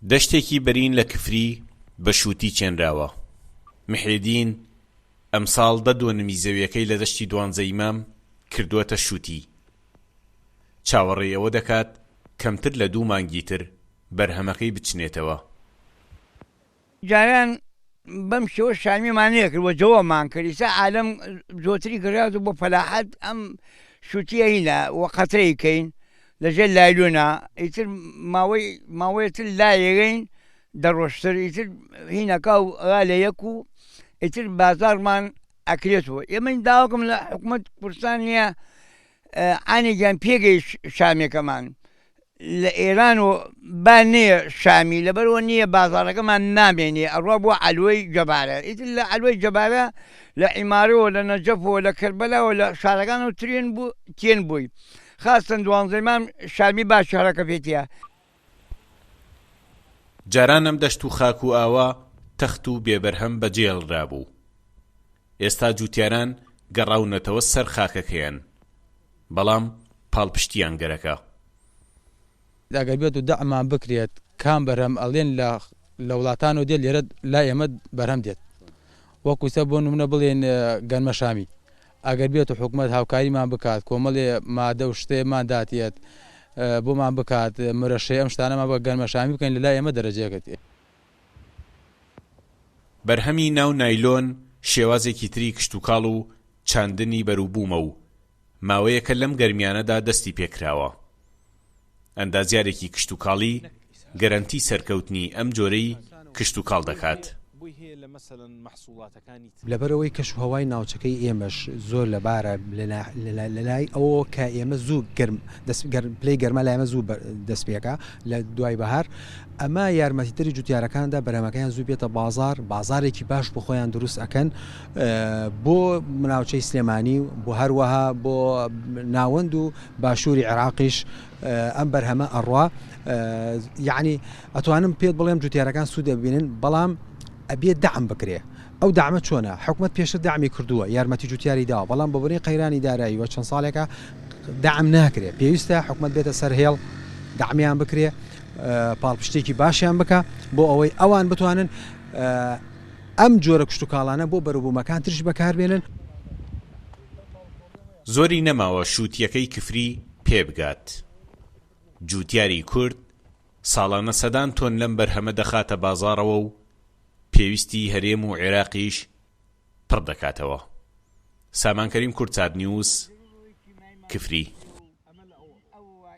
دەشتێکی بەرین لە کفری بە شووتی چێنراوە. محێدین ئەمساڵ دە دۆنمی زەویەکەی لە دەشتی دوانزەیمام کردووەتە شووتی. چاوەڕێی ئەوە دەکات کەمتر لە دوو مانگی تر بەرهەمەکەی بچنێتەوە. جاران بەم شێوە شامیمان نەکرد وە جەوەمان کرد ئیسا عالەم زۆتری گڕیات بۆ فەلاحەت ئەم شوتیە هینە وە قەترەی کەین لەژێر لایلۆنا ئیتر ماوەی ماوەیەتر لایەگەین دەڕۆشتر ئیتر هینەکە و ئەوا لە یەک و ئیتر بازاڕمان ئەکرێتەوە ئێمە داواکەم لە حکومەت کوردستان نییە عانێکیان پێگەی شامێکەمان لە ئێران و با نییە شامی لەبەرەوە نییە بازارەکەمان نامێنێ ئەڕوا بۆ عەلوەی جەبارە ئیتر لە عەلوەی جەبارە لە عیمارەوە لە نەجەفەوە لە کەربەلاوە لە شارەکانەوە ترێن بوو تێن بووی خاستن دوانزەیمام شامی باشی هەڕەکە پێتیە. جاران ئەم دەشت و خاک و ئاوە تەخت و بێ بەرهەم بەجێهێڵرابوو. ئێستا جووتیاران گەڕاونەتەوە سەر خاکەکەیان، بەڵام پاڵپشتییان گەرەکە. ئەگەر بێت و دەعممان بکرێت کام بەرهەم ئەڵێن لە لە وڵاتانەوە دێت لێرە لای ئێمە بەرهەم دێت وەکو سە بۆ نمونە بڵێن گەنمەشامی ئەگەر بێت و حکومەت هاوکاریمان بکات کۆمەڵێ مادە و شتێمان داتێت بۆمان بکات مرەشەی ئەم شتانەمان بە گەنمەشامی بکەین لە لای ئێمە دەرەجەیەکە بەرهەمی ناو نایلۆن شێوازێکی تری کشتوکاڵ و چاندنی بەروبوومە و ماوەیەکە لەم گەرمیانەدا دەستی پێکراوە. ئەندازیارێکی کشتوکاڵی گەرەنتی سەرکەوتنی ئەم جۆرەی کشتوکاڵ دەکات. لەبەرئەوەی کەشوهەوای ناوچەکەی ئێمەش زۆر لەبارە لەلای ئەوەوە کە ئێمە زوو گەرم پلەی گەرما لای ئێمە زوو دەست پێکا لە دوای بەهار ئەمە یارمەتیدەری جوتیارەکاندا بەرهەمەکەیان زوو بێتە بازار بازارێکی باش بۆ خۆیان دروست ئەکەن بۆ ناوچەی سلێمانی و بۆ هەروەها بۆ ناوەند و باشووری عێراقیش ئەم بەرهەمە ئەڕوا یعنی ئەتوانم پێت بڵێم جوتیارەکان سوود دەبینن بەڵام ئەبێ دەعم بکرێ ئەو دەعمە چۆنە حکومەت پێشتر دەعمی کردووە یارمەتی جوتیاری داوە بەڵام بەبۆنەی قەیرانی دارایی وە چەند ساڵێکە دەعم ناکرێ پێویستە حکومەت بێتە سەر هێڵ دەعمیان بکرێ پاڵپشتێکی باشیان بکە بۆ ئەوەی ئەوان بتوانن ئەم جۆرە کشتوکاڵانە بۆ بەروبوومەکان تریش بەکاربێنن. زۆری نەماوە شووتییەکەی کفری پێ بگات. جووتیاری کورد ساڵانە سەدان تۆن لەم بەرهەمە دەخاتە بازاڕەوە و پێویستی هەرێم و عێراقیش پڕ دەکاتەوە. سامان کەریم کوردسات نیوز، کفری.